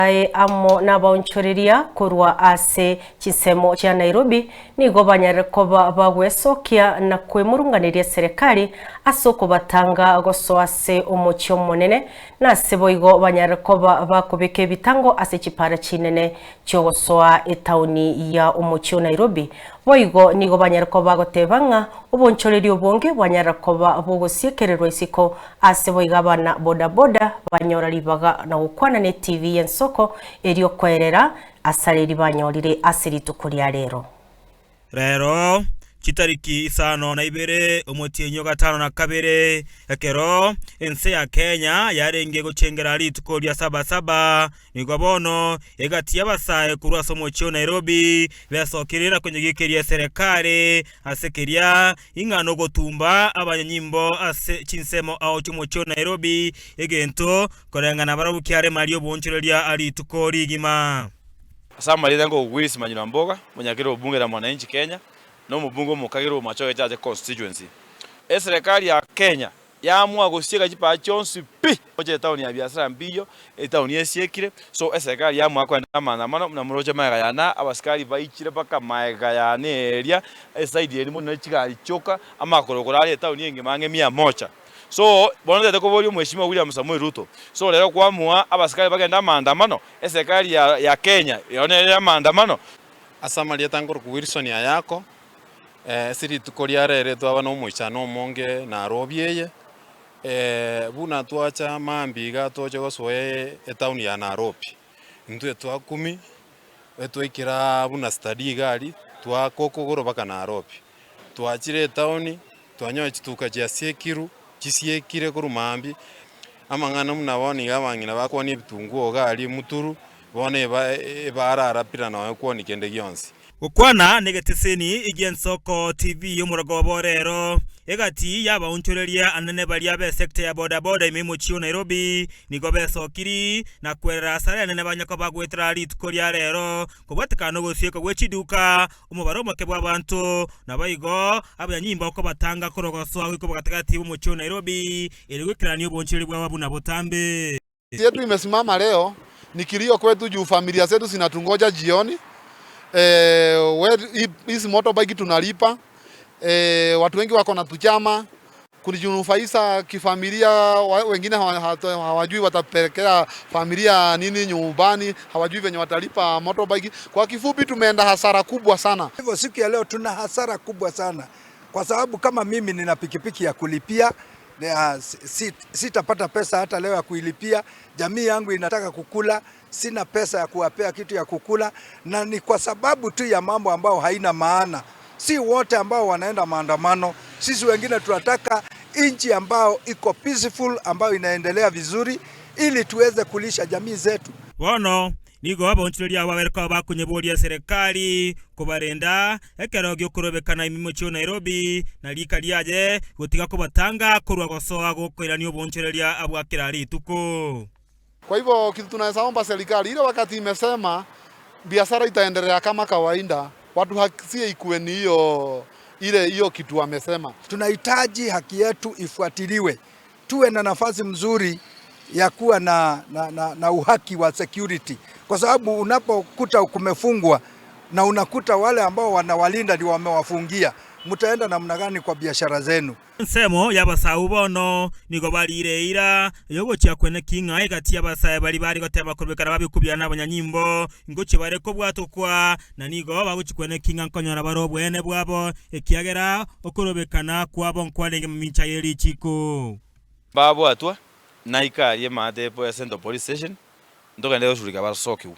Abasae amo nabaonchoreria korwa ase chinsemo chia Nairobi nigo banyarire koba bagwesokia na kwemurunganeria eserekari ase okobatanga gosoa ase omochie omonene, na ase boigo banyarire koba bakobeka ebitango ase chipara chinene chiogosoa etaoni ya omochie o Nairobi. Boigo nigo banyare koba bagoteba ng'a obonchoreria obonge bwanyarire koba bogosiekererwa isiko ase boigo abana boda boda banyora ribaga na gokwana ne TV y'ensoko erio koerera asare ribanyorire ase rituko ria rero. Rero, chitariki isano na ibere omotienyi o gatano na kabere, ekero ense ya Kenya yarenge gochengera rituko ria Saba-Saba, nigo bono egati y'abasae korwa ase omochie o Nairobi besokire na konyegekeria eserekari ase keria ing'a nogotumba abanyanyimbo ase chinsemo ao chi'omochie o Nairobi, egento koreng'ana barabwo kiaremaria oboonchoreria rituko rigima. Ase amarieta nkogwisia Manyura Mboga, omonyakera obunge na Mwananchi Kenya, na omobunge omokagera o Machoge Chache Constituency. Eserekari ya Kenya yaamua gosieka chipaa chionsi pi gocha etaoni ya biasara mbiyo, etaoni esiekire, so eserekari yaamua kogenda amaandamano buna moroche magega yane aa, abasikari baichire mpaka magega yane eria, eside eria mono chigari chioka, amakorokoro are etaoni engima ang'e mia moja. So, bono ntagete koboria omweshimiwa William Samoei Ruto, so rero kwamua abasikari bagende amaandamano, Eserikari ya Kenya ero nere y'amaandamano. Ase amarieta nkorokwa Wilson Ayako, ase rituko ria rero twaba na omoichano omonge Nairobi eye, buna twacha mambia iga toche gosoa etown ya Nairobi, intwe twakumi twaikera buna study iga aria, twaaka okogoro mpaka Nairobi. Twachire etown, twanyora chituka chiasiekirwe, chisiekire korwa mambia, amang'ana buna bono iga abang'ina bakwania ebitunguo iga aria muturu, bono eba ebararapira nonya kwania kende gionsi. Gokwana negeteseni gi'Ensoko TV y'omorogoba o rero, egati y'abaonchoreria anene baria b'esecta ya boda boda ime y'omochie o Nairobi nigo besokiri na kwerera asare anene banya koba goetera rituko ria rero kobwatekana nogosiekwa gwe chiduka omobaro omoke bw'abanto, naboigo abanyanyimbo okobatanga korwa gosoa goika obogatagati bw'omochie o Nairobi, erio goikerania obonchoreri bwabo buna botambe. Yetu imesimama leo ni kilio kwetu juu familia zetu zinatungoja jioni. Eh, hizi motorbike tunalipa. Eh, watu wengi wako na tuchama kujinufaisha kifamilia, wengine hawajui watapelekea familia nini nyumbani, hawajui venye watalipa motorbike. Kwa kifupi, tumeenda hasara kubwa sana. Hivyo siku ya leo tuna hasara kubwa sana, kwa sababu kama mimi nina pikipiki ya kulipia sitapata pesa hata leo ya kuilipia. Jamii yangu inataka kukula, sina pesa ya kuwapea kitu ya kukula, na ni kwa sababu tu ya mambo ambayo haina maana. Si wote ambao wanaenda maandamano, sisi wengine tunataka nchi ambayo iko peaceful, ambayo inaendelea vizuri, ili tuweze kulisha jamii zetu. Bono nigo abaonchoreria abo babere koba bakonyeburia eserekari kobarenda ekero gi'okorobekana ime mochie o Nairobi, na rika riaye gotiga kobatanga korwa gosoa gokoirania oboonchoreria bwa kera rituko. Kwa hivyo kitu tunaweza omba serikali ile wakati imesema biashara itaendelea kama kawaida, watu hakisie ikuwe ni hiyo ile hiyo kitu wamesema. Tunahitaji haki yetu ifuatiliwe, tuwe na nafasi mzuri ya kuwa na, na, na, na uhaki wa security, kwa sababu unapokuta kumefungwa na unakuta wale ambao wanawalinda ndio wamewafungia, mtaenda namna gani kwa biashara zenu? Ensemo y'abasae bono nigo barire eira yogochia kwene king'a egati y'abasae baria bare gotema korobekana babikubia n'abanyanyimbo ngochia bare kobwatokwa na nigo bagochia kwene king'a nkonyora bare obweene bwabo ekiagera okorobekana kwabo nkwarenge mamincha ye richiko. Babwatwa, naika aria emate ya Central Police Station, ntogende gosurika basokigwe.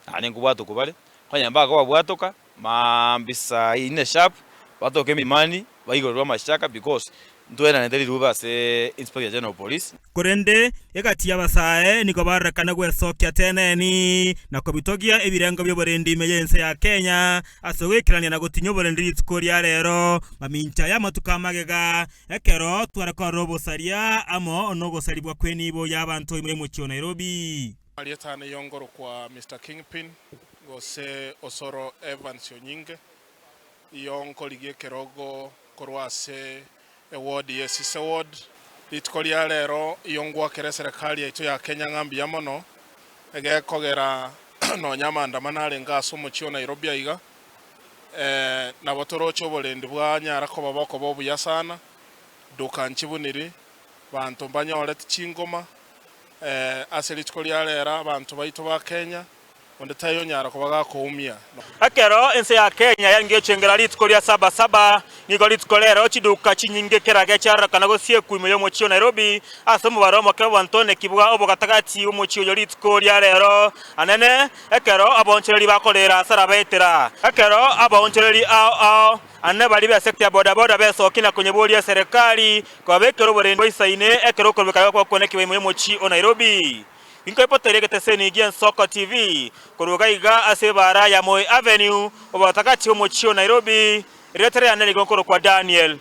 Naende nkobwatokwa bare, onye mbakobabwatoka, maambia saa ine sharp, batoke milimani, baigorerwe amachaka because ntweranete rirube ase Inspector General of Police. Korende egati y'abasae nigo barorekana gwesokia teneni na kobitogia ebirengo bi'oborendi ime y'ense ya Kenya ase ogoikerania na gotinyia oborendi rituko ria rero mamincha y'amatuko amagega ekero tware korora obosaria amo nogosaribwa kw'enibo y'abanto ime y'omochie o Nairobi. Marieta ane yongorokwa Mister Kingpin gose Osoro Evans Onyinge, iyonkorigia ekerogo korwa ase eward ya Esise Ward. Rituko ria rero iyo ngwakera eserekari yaito ya Kenya ng'a mbuya mono. Egekogera nonya amaandamano arenge ase omochie o Nairobi aiga, nabo toroche oborendi bwanyara koba bokoba obuya sana, duka nchibuniri, banto mbanyoreti chingoma, ase rituko ria rero abanto baito ba Kenya Onde taiyo onyara koba gakoumia. Ekero ense ya Kenya yarenge gochengera rituko ria Saba Saba, nigo rituko rero chiduka chinyinge kerage chiarorekana gosiekwa ime y'omochie o Nairobi ase omobaro omoke bw'abanto bwa obogatagati bw'omochie oyo rituko ria rero anene ekero abaonchoreri bakorera asara baetera ekero abaonchoreri ao ao anene baria b'esekta ya boda boda besokia na konyeboria eserekari kobabekera oborendi boisaine ekero okorobekana gokwa ime y'omochie o Nairobi. Inkoipoteria egeteseni gi'Ensoko TV korwa iga ase ebaara ya Moi Avenue, obogatagati bw'omochie o Nairobi. Erieta riane nigo nkorokwa Daniel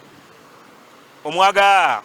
Omwaga.